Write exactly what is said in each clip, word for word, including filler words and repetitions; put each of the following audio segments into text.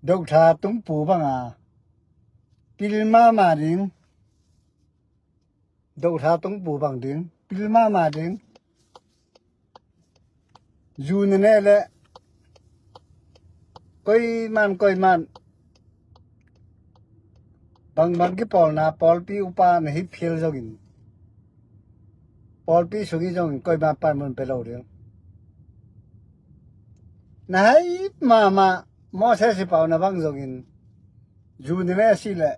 Doktha tungpu banga pil mahmah ding, doktha tungpu bang ding, pil mahmah ding. Zu na neh leh koiman koiman bangbang kipawlna pawlpi upa na hi phial zongin, pawlpi sung hi zongin koiman panmun pia lo ding. Na hai mahmah Moses i pauna bang zongin zu na neh sih leh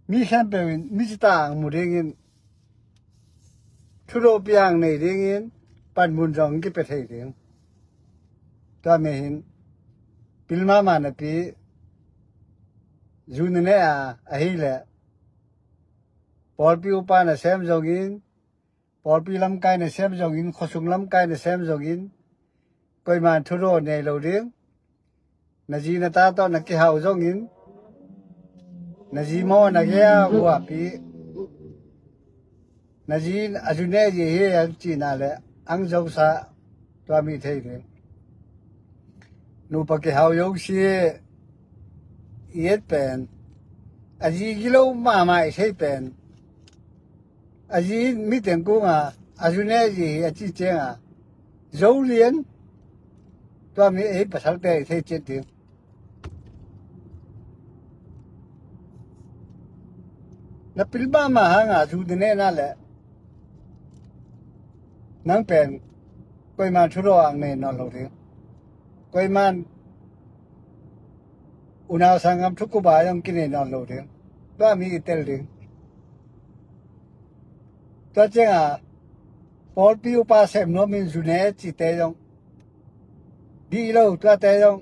mi khempeuh in mi cita ang mu dingin, thudawh piang nei dingin panmun zong kipia thei ding. Tua mi hin pil mahmah napi zu na neh a, ahih leh pawlpi upa nasem zongin, pawlpi lamkai nasem zongin, khuasung lamkai nasem zongin, koiman thudawh nei lo ding. Na zi na ta tawh na kihau zongin, na zi maw na gei a guahpih, na zi in a zu neh zia hi ang cihna leh ang zosa, tua mi thei ding. Nupa kihau zosia i et pen, a zi gilo mahmah i thei pen, a zi in mi teng kung a, a zu neh zia hi a ci ciang a, zo lian, tua mi ei pasalte i thei ciat ding. Na pil mahmah hanga zu na neh na leh nang pen koiman thudawh ang nei nawn lo ding. Koiman unau sanggam thukup a zong kinei nawn lo ding. Tua mi i tel ding. Tua ciang a pawlpi upa sem nuam in zu ne cite zong dih lo, tuate zong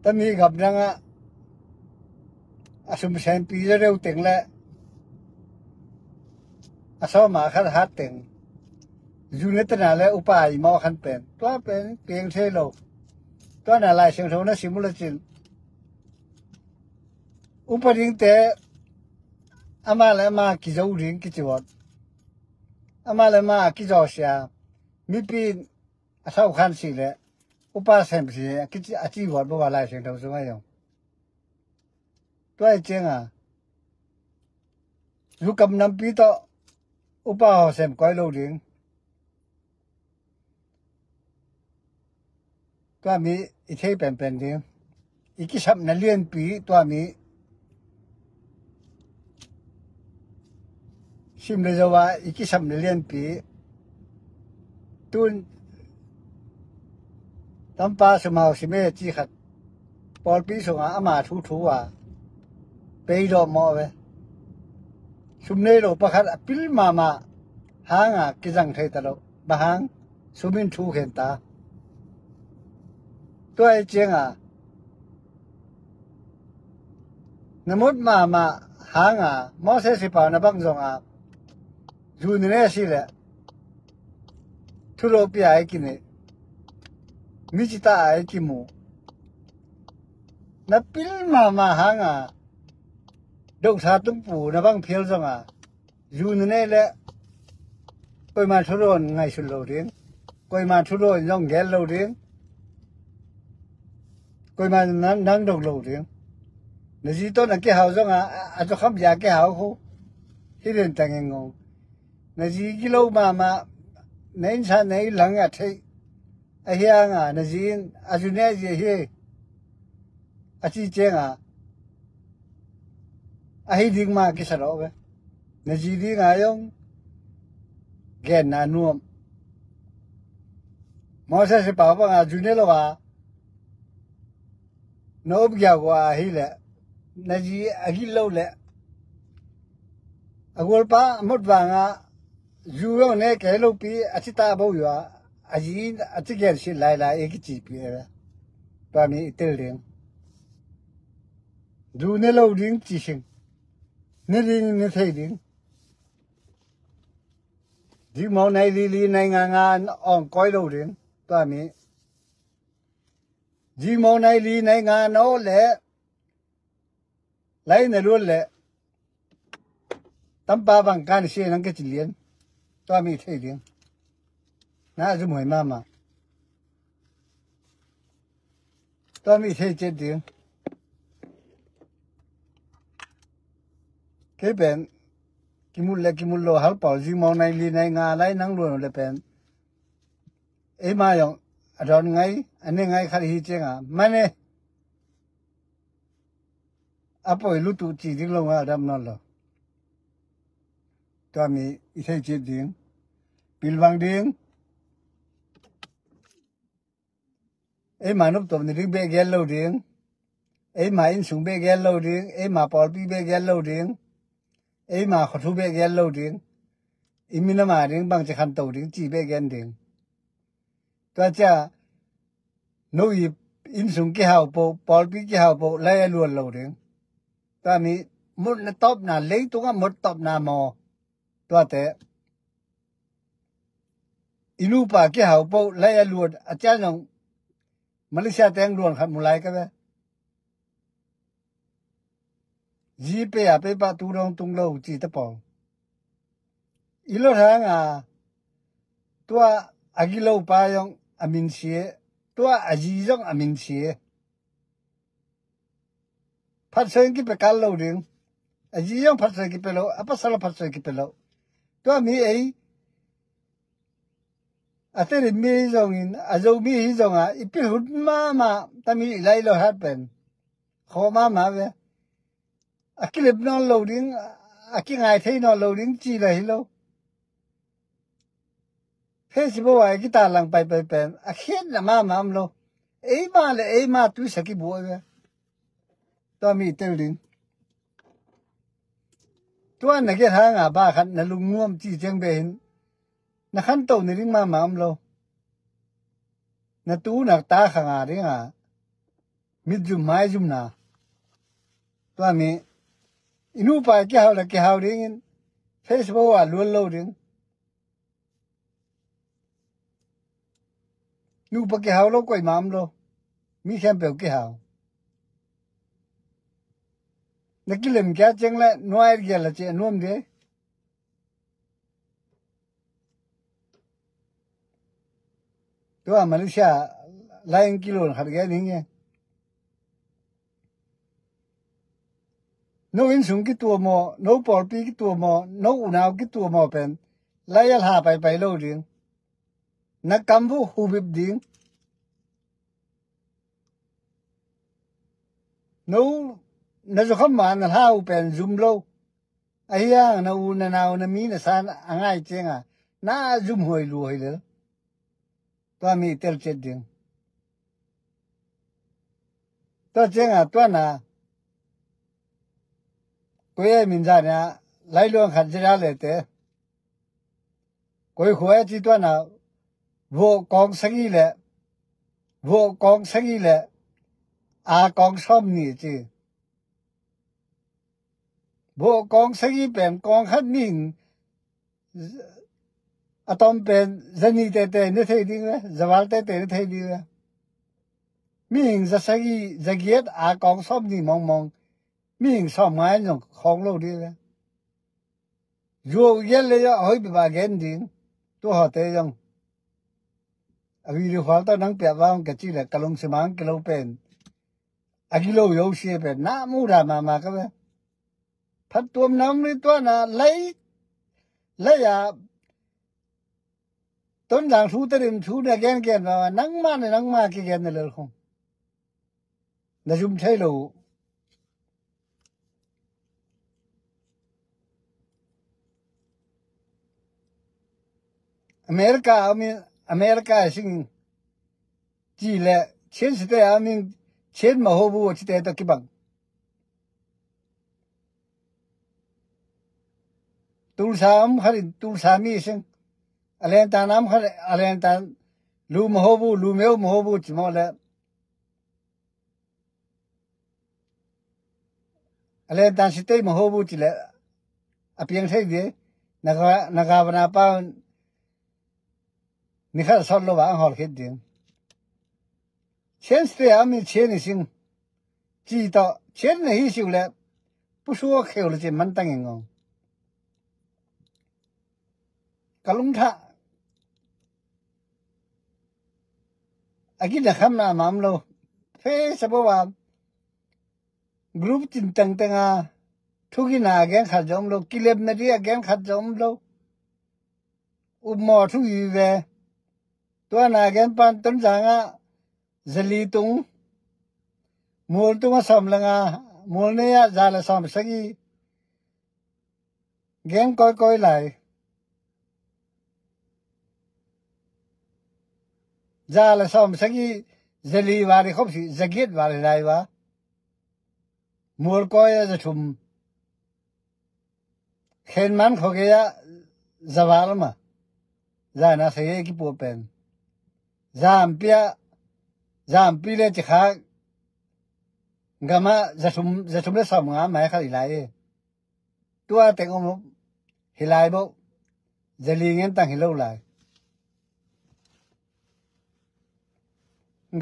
tami gamdang ah a sum sempi zaw deuh teng leh a sawma khat hat teng zu ne tana leh upa i mawh khan pen, tua pen piang thei lo. Tua na Lai Siangtho na sim uh le cin upa dingte ama le ama kizo ding kici vot, ama le ama a kizawsia, mipi in a sau khan sih leh upa sem sih a kici, a ci vot bo a Lai Siangtho sungah zong. Tua i cianga zukam nampi tawh upa haw sem koi lo ding. Tua mi i thei penpen ding. I kisapna lianpi tua mi sim le zo a i kisapna lianpi. Tun tampa sumau sime ci khat pawlpi sungah ama thuthu a pei dawh mawh ve. Sum nei lo pakhat a pil mahmah hanga kizang thei ta lo. Bang hang? Sum in thu khen ta. Tua i cianga na mut mahmah hanga Moses i pau na bang zonga zu ne ne si leh thudawhpi a i kinei, mi cita a i kimu. Na pil mahmah hanga doksa tungpu na bang phial zonga zu ne ne leh koima thudawh ngaihsun lo ding, koima thudawh zong gel lo ding, koima nang dong lo ding. Na zi tawh na kihau zonga a zawkham zia kihau khu hi den tangin ngong. Na zi gilo mahmah, na innsa na inn lang a theih a hianga na zi in a zu ne zia hi a ci cianga a hi ding ma kisa lo ve. Na zi dinga zong genna nuam. Moses i pau banga zu ne lo a na up giau a hi leh na zi a gil lo leh a gualpa a mot vanga zu zong ne kei lopi a ci ta bo yua a zi a ci gen sin lailai e kicipi e. Tua mi i tel ding. Zu ne lo ding ci sing. Ne ding ne thei ding. Zikmau nai lili nai nga nga awng koi lo ding. Tua mi zikmau nai li nai nga na awh leh lai na luat leh tampa bang kan si nang kei ci lian. Tua mi thei ding. Na a zumhuai mahmah. Tua mi thei ciat ding. Kei pen kimut le kimut lo hal pawl zi maw nai li nai nga lai nang luan le pen eima zong a dawn ngai a ne ngai khat hi cianga mane a poi lutu ci ding lo nga a dam nawn lo. Tua mi i thei ciat ding. Pilvang ding. Eima noptop ni ding beh gel lo ding. Eima innsung beh gel lo ding. Eima pawlpi beh gel lo ding. Eima khothu beh gel lo ding. I minama ding bangci khanto ding ci beh gen ding. Tua cia no i innsung kihau po pawlpi kihau po lai a luan lo ding. Tua mi mutna tawpna leitungah mut tawpna maw? Tuate i nupa kihau po lai a luan a cia zong Malaysia teng luan khat mu lai ka ve. Zi pe a pe pah tu dong tung lo ci ta pawl. I lo hanga tua a gilo pa zong a min sie. Tua a zi zong a min sie. Phatsoi kipe kal lo ding. A zi zong phatsoi kipe lo a pasal a phatsoi kipe lo. Tua mi ei a teri mi hi zongin a zo mi hi zonga i pil hun mama tami i lai lo hat pen kho mama ve. A kilep nawn lo ding a kingai thei nawn lo ding ci la hi lo. Facebook a kita lang paipai pen a khiatna mama om lo. Eima le eima tuisa kibuai ve. Tua mi tel ding. Tua na giat hanga ba khat na lungnuam ci ciang be hin na khanto ni ding mama om lo. Na tu na ta khanga dinga mit zum mai zumna. Tua mi i nupa kihau la kihau dingin Facebook a luan lo ding. Nupa kihau lo koima om lo. Mi khempeuh kihau. Na kilem kia ciang le nuai gial la ci a nuam de. Tua Malaysia lain kilon khat gen hi nge. No innsung kituam aw no pawlpi kituam aw no unau kituam aw pen lai a hla paipai lo ding. Na kam hu hubip ding. No na zukham ma na hla uh pen zum lo. Ahi hang na u na nau na mi na san a ngai cianga na zum huai lu huai lel. Tua mi tel ciat ding. Tua cianga tua na koi ai min zan a lai luang khat zira le te. Koi khua a ci tua na voh kawng sagi le voh kawng sagi le a kawng sawm ni ci. Voh kawng sagi pen kawng khat mihing a tom pen zani tete ne thei ding ve zaval tete ne thei ding ve. Mihing zasagi zagiat a kawng sawm ni mawngmawng mihing sawm ngai zong khawng lo ding ve. Zuau giat le zong a hoih beba gen ding. Tu hawte zong a video hual tawh nang piah vang ka ci le ka lungsim ang kilo pen a gilo yo sia pen na mu da mama ka ve. Phat tuam nam ri tuana lai lai a Tonzang thu terim thu na gen gen mama nangma na nangma kigen na lel khong. Na zum thei lo uh. America a min America a sing ci le Chin site a min Chin mahobu cite to kibang. Tulsa am kharin Tulsa mi sing. Alentan am khar alentan lu mahobu lu meu mahobu ci mo le. A lentan sitei mahobu ci le a piang thei di na ga na ga vana pa ni khat a sawt lo va ang hol khit ding. Chian sitei a mi chian i sing ci tawh chian na hi siu le pusuak kheu le ci man tang ing ngong. Ka lungthah a gina khamna mam lo. Thei sa bo a, group cin tengteng a, thugina a gen khat zong om lo, kilemna di a gen khat zong om lo. Upmaw thu hi ve. Tua na gen pan Tonzang ah zali tung, Mual tung a sawm le nga, Mual nei ah za le sawm sagih. Gen kawikawi lai. Za le sawm sagih, zali val i khop si, zagiat val hi lai va. Mual kawi a za thum. Khenman khuagei ah za val ma. Za na sagih kipuah pen. Zampi ah, zampi le cikhak gam ah za thum, za thum le sawm nga mai khat hi lai e. Tua teng om hi lai bo. Zali ngen tang hi lo lai.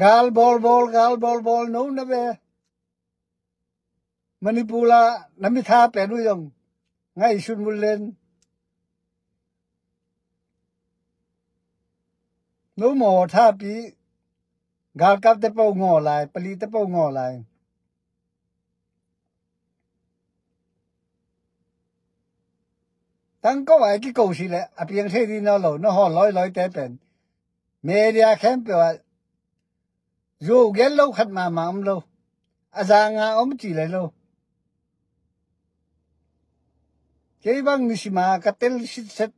Gal bawlbawl, gal bawlbawl no na ve. Manipur ah na mi tha pen uh zong ngaihsun vun len. No maw thapi, galkapte po ngaw lai, palite po ngaw lai. Tangko a i kiko si leh a piang thei ding nawn lo, na hawl lawilawite pen media khempeuh ah zuau gen lo khat mahmah om lo. A za nga om ci lai lo. Kei bang nisima ka tel sitset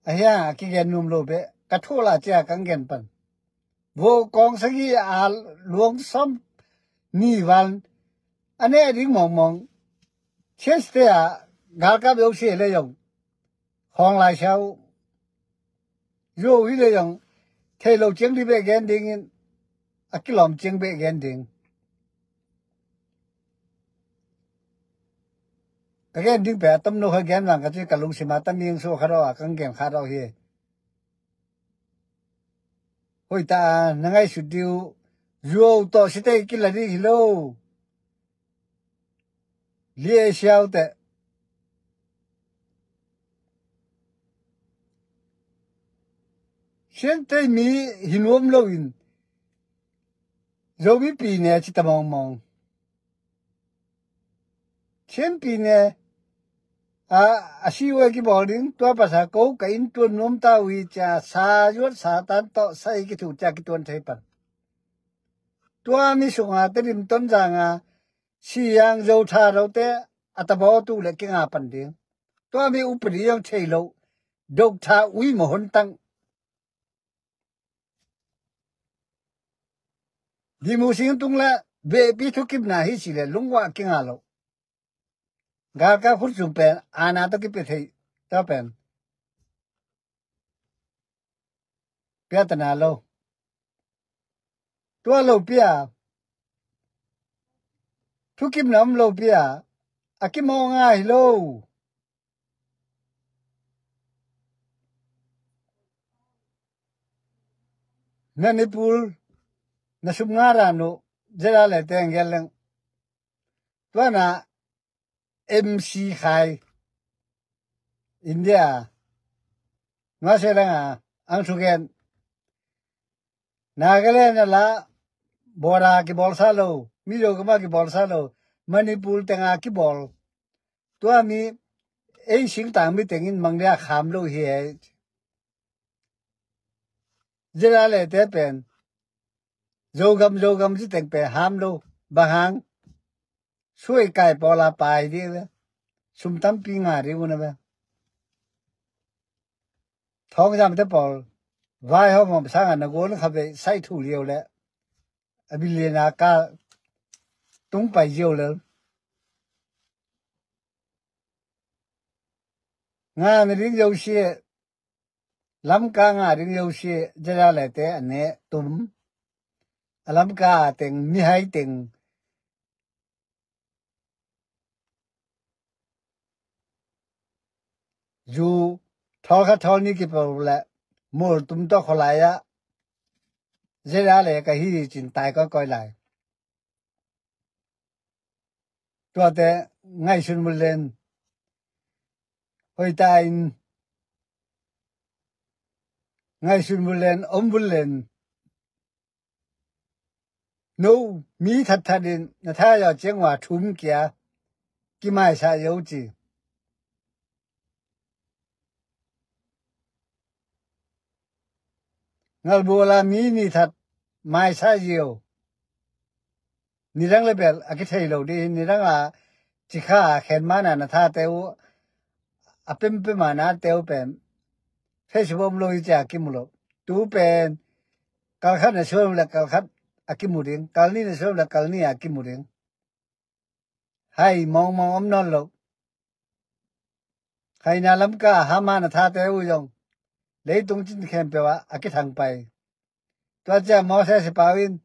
a hia a kigen nuam lo beh, ka thuah la cia kang gen pan. Vuah kawng sagih a luang sawm ni val a neh ding mawngmawng. Chest te ah galkap zosia le zong khawng lai sia uh. Zuau hi le zong thei lo ciang dih beh gen dingin, a kilawm ciang beh gen ding. Ka gen ding pen a tomno kha gen vang ka ci, ka lungsim a taming suah kha dawh a kang gen kha dawh hi. Hoih ta a na ngaihsut dih uh. Zuau tawh sitei kila ding hi lo. Lia siau teh. Siantei mi hi nuam loin Zomi pi ne ci ta mawngmawng. Chin pi ne a, a si uh a kibawl ding, tua pasa ko ka inn tuan nuam ta uh hi cia sa zuat sa tan tawh sa i kithuh cia kituan thei pan. Tua mi sunga Tedim Tonzang a si yang zo tha lote a tabaw tu le kinga pan ding. Tua mi upadi yang thei lo. Dok tha ui ma hon tang. Dimu sing tung le bepi thukimna hi si le lungwa kinga lo. Galkap khut sung pen ana to kipia thei. Tua pen piatana lo. Tua lo pia. Thukimna om lo pia. A kimaw nga hi lo. Manipur na sum nga ran uh zera le teng gel leng. Tuana M C khai India. Nga se leng a ang thugen. Nagaland a la bora kibawl sa lo, Mizo gama kibawl sa lo, Manipur tenga kibawl. Tua mi ei singtang mi tengin manglia kham lo hi e. Zera le te pen Zogam, Zogam ci teng pen ham lo. Bang hang? Suai kai pawla pai dih ve. Sum tampi nga dih una ve. Thawng zam te pawl vai hawm hawm sanga na guan kha ve sai thu liau le. A billion a ka tung pai ziau le. Nga na ding zosia, Lamka nga ding zosia, zera le te a ne tum. A Lamka teng, mihai teng. Zu thawl khat thawl ni kipawl le mul tum tawh khualai ah zera le ka hi cin tai kawikawi lai. Tuate ngaihsun vun len. Hoih ta in ngaihsun vun len, om vun len. No mi thatthat in na tha zawh ciang uh a thum kia kimaisa zo ci. Ngalbuala mi ni that maisa zo. Nidang le bel a kithei lo dih, nidang a cikha a khen mana na thate uh a pempem a nate uh pen Facebook om lo hi cia kimu lo. Tu pen kalkhat na suan le kalkhat a kimu ding, kalni na suan le kalni a kimu ding. Hai mawngmawng om nawn lo. Haina lamka hama na thate uh zong leitung cin khempeuh ah a kithang pai. Tua cia Moses i pau in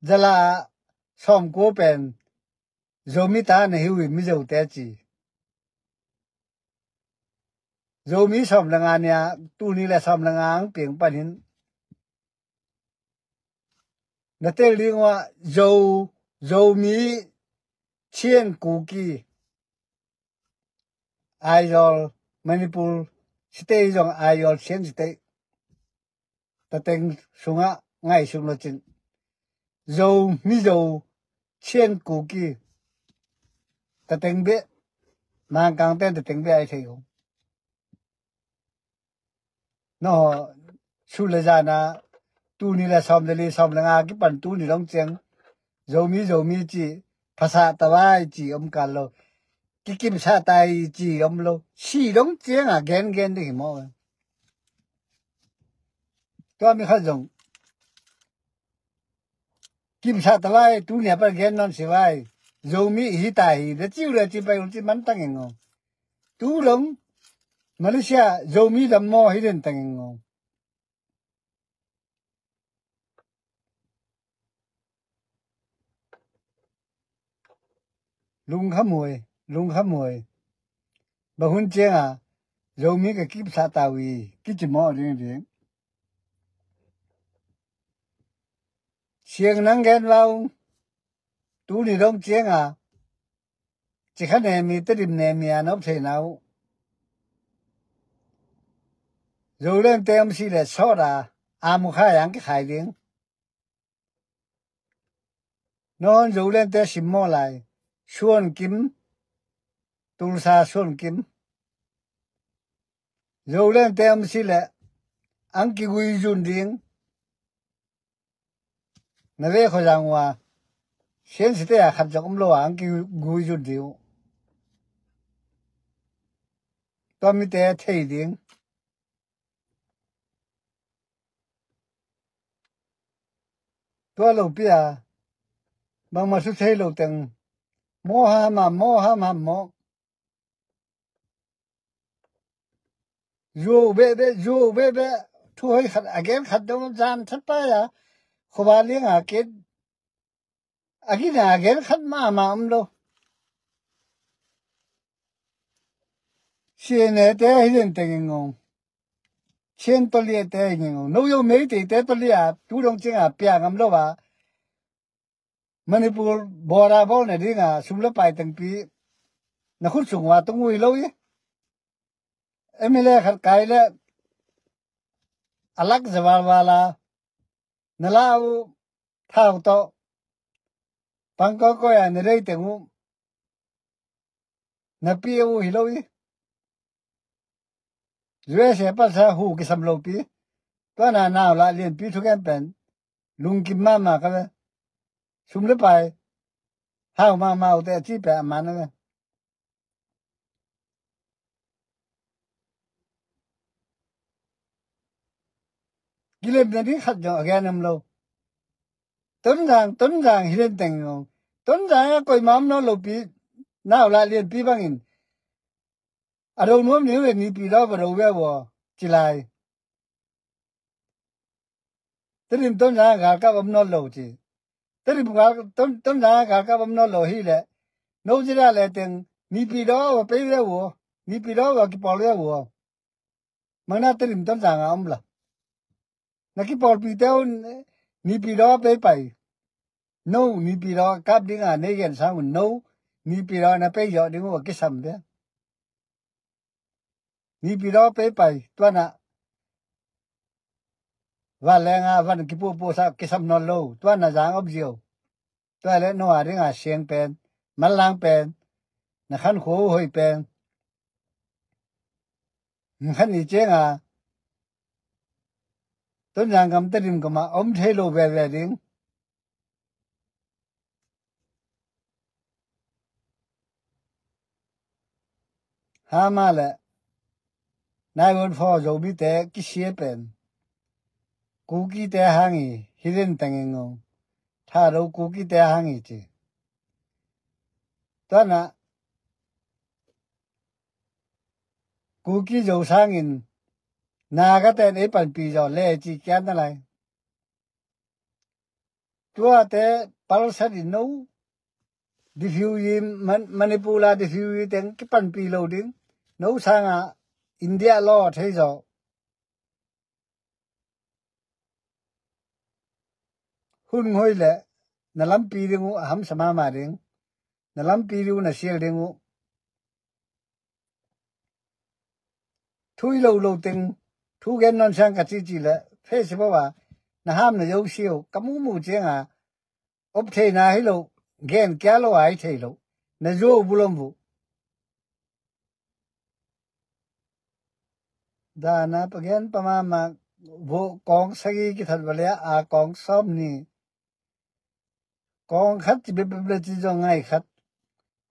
zala sawmkua pen Zomi ta na hi uh hi, Mizote ci. Zomi sawm le nga nia tuni le sawm le nga ang piang panin na tel ding uh ah Zo, Zomi, Chin, Kuki, Aizawl, Manipur state zong Aizawl, Chin state tateng sungah ngaihsun lo cin. Zo, Mizo, Chin, Kuki tateng beh, Mangkang ten tateng beh ai thei uh. Naw, su le zana tuni le sawm le li sawm le nga kipan tuni dong ciang Zomi, Zomi ci, phasa tawai ci om kal lo. Kikimsa tai ci om lo. Si dong ciang a gen gen ding hi maw. Tua mi khat zong kimsa tawai, tuni a pan gen nawn si vai. Zomi hi ta hi, da ciu le ci pai ul ci man tang eng o. Tu long Malaysia Zomi dam maw hi den tang eng o. Lungkhamhuai, lungkhamhuai. Ba hun cianga Zomi ka kipsa ta uh hi kici mawh ding ding. Siang nang gen vau. Tuni dong cianga cikha nemi, Tedim nemi a nop theina uh. Zoland te om si le sawt a, a mukha yang kikhai ding. Nawn Zoland te simmawh lai. Suan kim, Tulsa suan kim. Zoland te om si le ang kigui zun ding. Na ve kho zang ua. Sian site a khat zok om lo a ang kigui zun ding uh. Tua mite thei ding. Tua lo pia bangma su thei lo teng maw ham ham, maw ham ham maw. Zuau behbeh, zuau behbeh. Thu hoi khat a gen khat dong zan that pai a khuba liang a kit a gina a gen khat mahmah om lo. Siane te hi den teng eng ong. Sian tawh liate hi eng ong. No yo mei te te tawh lia tu dong cianga pia ngam lo a. Manipur bawra bawl na dinga sum le pai tengpi na khut sung ua tung ui lo i. M L A khat kai le a lak zavalvala na la uh thau tawh pangkawkawi a na rei teng uh na pi uh hi lo i. U S A pansa hu kisam lopi. Tuana nau lah lianpi thugen pen lungkim mahmah ka ve. Sum le pai hau mahmah uh te a ci pia a man a ve. Kilem na ding khat zong a gen om lo. Tonzang, Tonzang hi den teng zong Tonzang a koima om nawn lopi. Nau lah lianpi bangin a do nuam ni ve, nipi daw va do ve ua ci lai. Tedim Tonzang a galkap om nawn lo ci. Tedim gal Tonzang a galkap om nawn lo hi le no ci da le teng nipi daw va pei ve ua, nipi daw va kipawl ve ua. Mangna Tedim Tonzang a om la na kipawlpite uh nipi daw a pei pai. No nipi daw a kap dinga nei gen sang un no nipi daw a na pei zawh ding uh a kisam ve. Nipi daw a pei pai tuana Vanleng a van kipuahpuah sa kisam nawn lo. Tua na zang om zia uh. Tua le no a ding a siang pen, manlang pen, na khankhua uh hoih pen, khan i ciang a Tonzang gam, Tedim gam a om thei lo veve ding. Hama le nine one four Zomite kisia pen Kukite hang hi, hi den teng eng o. Thado Kukite hang hi ci. Tua na Kuki Zo sangin Naga ten ei panpi zaw le ci kian na lai. Tuate palsat in no refugee, Man-, Manipur a refugee teng kipanpi lo ding. No sanga India law thei zaw. Hun ngoi le na lampi ding uh a hamsa mahmah ding. Na lampi ding uh na sial ding uh. Thu i lo lo teng thu gen nawn siang ka cici le Facebook a na ham na zo siau ka mumu ciang a op theina hi lo, gen kia lo a hi thei lo. Na zuau bulom vuh. Dana pa gen pa mama vuh kawng sagi kithat va le a kawng sawm ni. Kawng khat ci bebeb le ci zong ngai khat.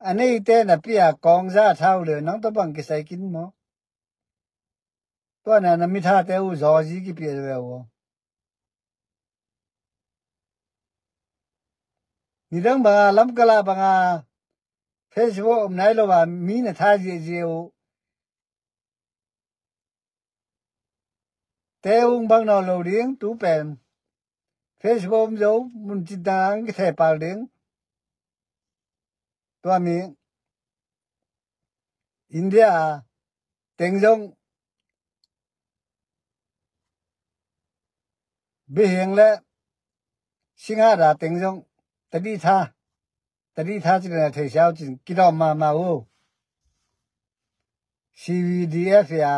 A neite na pia kawng za thau le nang tawh bang kisai kin maw? Tua na na mithate uh zawzi kipia ve uh. Nidang banga lamkala banga Facebook om nai lo a mi na tha ziahziah uh. Te ung bang nawn lo ding tu pen. Facebook om zo mun citang kithepal ding. Tua mi India a teng zong Bihing le Singhada teng zong tadi tha. Tadi tha cin a thei siau cin kidawm mahmah uh. C V D F a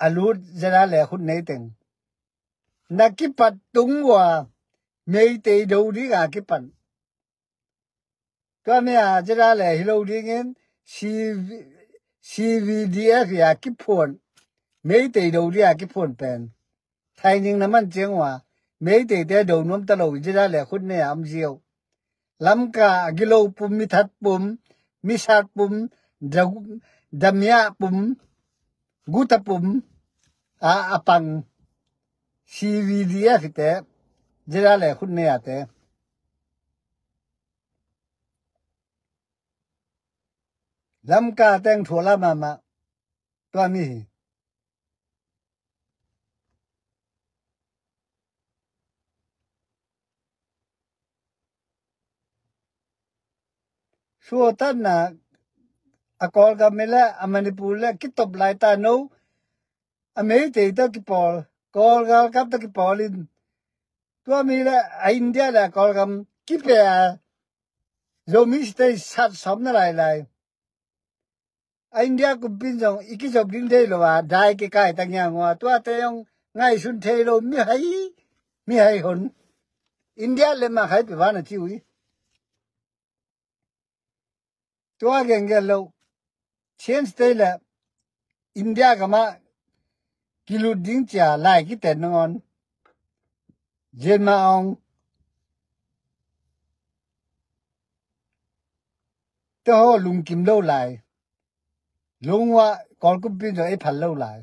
a lut zeda le khut nei teng na kipat tung ua Meitei do ding a kipan. Tua mi a zeda le hi lo dingin C V, C V D F a kiphuan. Meitei do ding a kiphuan pen. Thaining na man ciang ua Meiteite do nuam ta lo zeda le khut nei a om ziau. Lamka a gilo pum, mithat pum, misat pum, da-, damia pum, guta pum a, a pang C V D F te zeda le khut nei a te. Lamka teng thuala mahmah tua mi hi. Suatanna a Kawlgam mi le a Manipur le kitop lai ta no. A Meitei tawh kipawl, Kawl galkap tawh kipawl in tua mi le a India le a Kawlgam kipia a Zomi state sat sawm na lailai. A India kumpin zong i kizop ding thei lo a dai kikai ta ngiangua tuate zong ngaihsun thei lo mihai, mihai hon. India le mah khai pe vana ci uh hi. Tua gengel lo Chin state le India gama kilut ding cia lai kiten nangon Jen ma ong te ho lungkim lo lai. Lungua Kawl kumpin zong ei phal lo lai.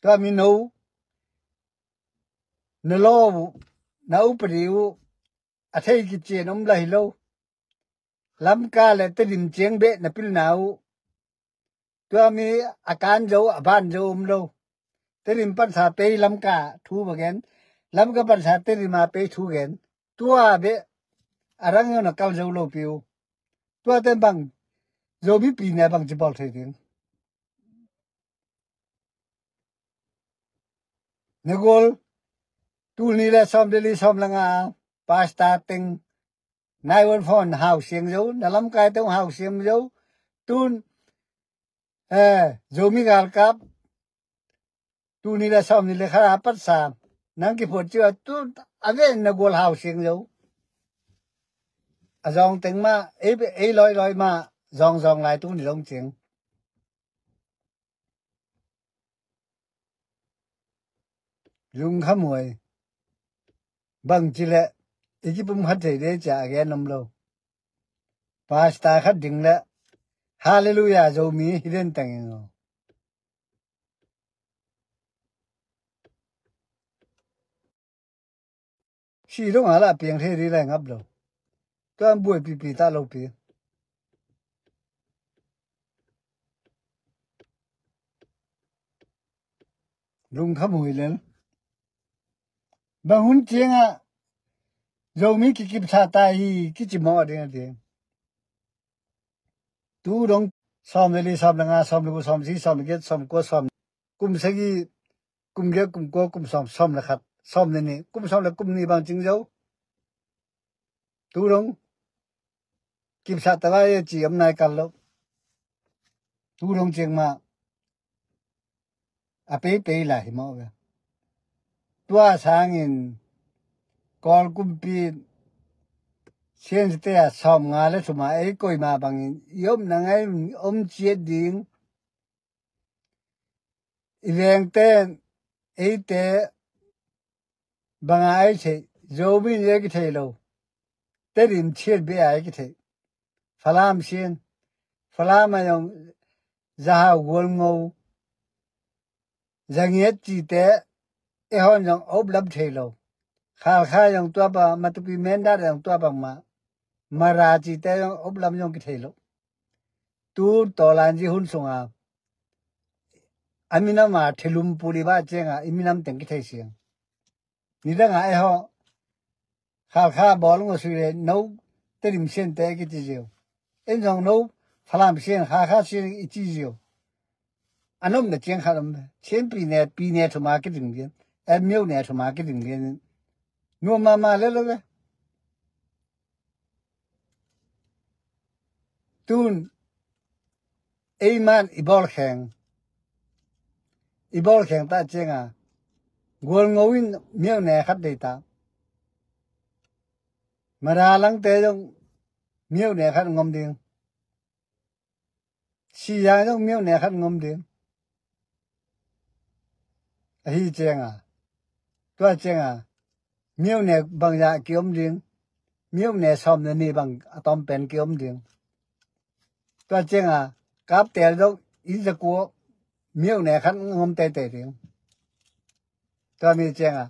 Tua mi no na lo uh, na upadi uh a thei kician om la hi lo. Lamka le Tedim ciang beh na pilna uh. Tua mi a kan zo a ban zo om lo. Tedim pansa pei Lamka thu ba gen. Lamka pansa Tedim a pei thu gen. Tua beh a rang yo na kal zo lo piu. Tua ten bang Zomi pi ne bang ci bawl thei ding. Na gol tuni le sawm deli sawm langa pasta teng nai won phone hau siang zo, na lamkai teng hau siang zo. Tun eh Zomi galkap Tuni le sawm ni le khat a patsa nang kiphuat ciu a tu a ven na gual hau sing zo. A zawng teng mah ei, ei lawilawi mah zawngzawng lai tuni dong cing. Lungkhamhuai. Bangci le i kipum khat thei de cia a gen om lo. Pasta khat ding le Halleluia Zomi hi den teng ing aw. Si dong a lah piang thei ding lai ngap lo. Tuan buai pipi ta lo pi. Lungkhamhuai lel. Bang hun ciangah Zomi kikipsa ta hi kici mawh ding a ding. Tu dong sawm le li, sawm le nga, sawm le gu, sawm si, sawm le giat, sawm kua, sawm kum sagih, kum giat, kum kua, kum sawm, sawm le khat, sawm le nih, kum sawm le kum nih bang cing zo. Tu dong kipsah ta lai e ci om nai kal lo. Tu dong ciang mah a peipei lai hi mawh ve. Tua sangin Kawl kumpi Sian State a sawm nga le thum a ei koima bangin i omna ngai om ciat ding. I vengte eite banga ei theih, Zomi ni ei kithei lo. Tedim Sian bia ei kithei. Falam Sian, Falam a zong Zahau, Gualngo, Zangiat cite ei hon zong op lam thei lo. Khalkha zong tua bang, Matupi, Mindat zong tua bang mah. Mara cite zong op lam zong kithei lo. Tu tawlanzi hun sunga a minam a thilum puli bah cianga i minam teng kithei siang. Nidanga ei haw Khalkha bawl ngawsui le no Tedim Siante kici ziau. En zong no Falam Sian, Khalkha Sian i ci ziau. A nomna ciang khat om, Sian pi ne, pi ne thuma kiding lian, en miau ne thuma kiding lian. Nuam mahmah le lo le. Tun ei man i bawlkheng, i bawlkheng ta cianga Gualngo in miau ne khat dei ta. Mara langte zong miau ne khat ngom ding. Siang zong miau ne khat ngom ding. Ahi cianga, tua cianga miau ne bangzah kiom ding. Miau ne sawm ne nih bang a tawm pen kiom ding. Tua cianga kaptel dok inn zakua miau ne khat ngom teitei ding. Tua mi cianga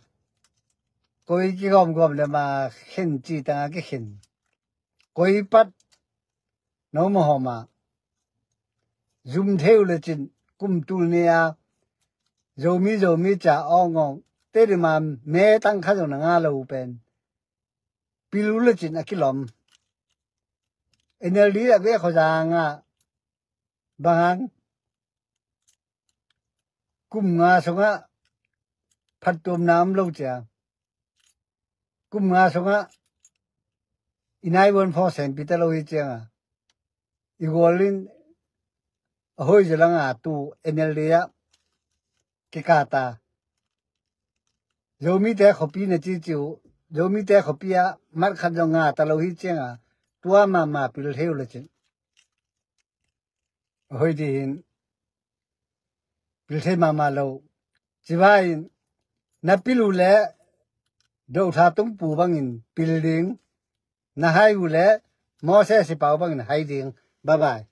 koi kigawmgawm le ma khen ci tanga kikhen. Koi pat no mahawma zum theu le cin kum tul ni a Zomi Zomi ca awngawng Tedim a me tang kha zong na nga lo pen pil uh le cin a kilawm. NLD a ve khuazanga bangang kum nga sungah phattuamna om lo cia. Kum nga sungah i naivuan phawsen pita lo hi cianga i gual in a hoi zalanga tu NLD ah kikata. Zomite khuapi na ciciu, Zomite khuapi ah mat khat zong nga ta lo hi cianga tua mahmah pil thei uh le cin. A hoi dih hin pil thei mahmah lo. Cibai in na pil uh le dohtha tungpu bangin pil ding. Na hai uh le Moses i pau bangin hai ding. Bye bye.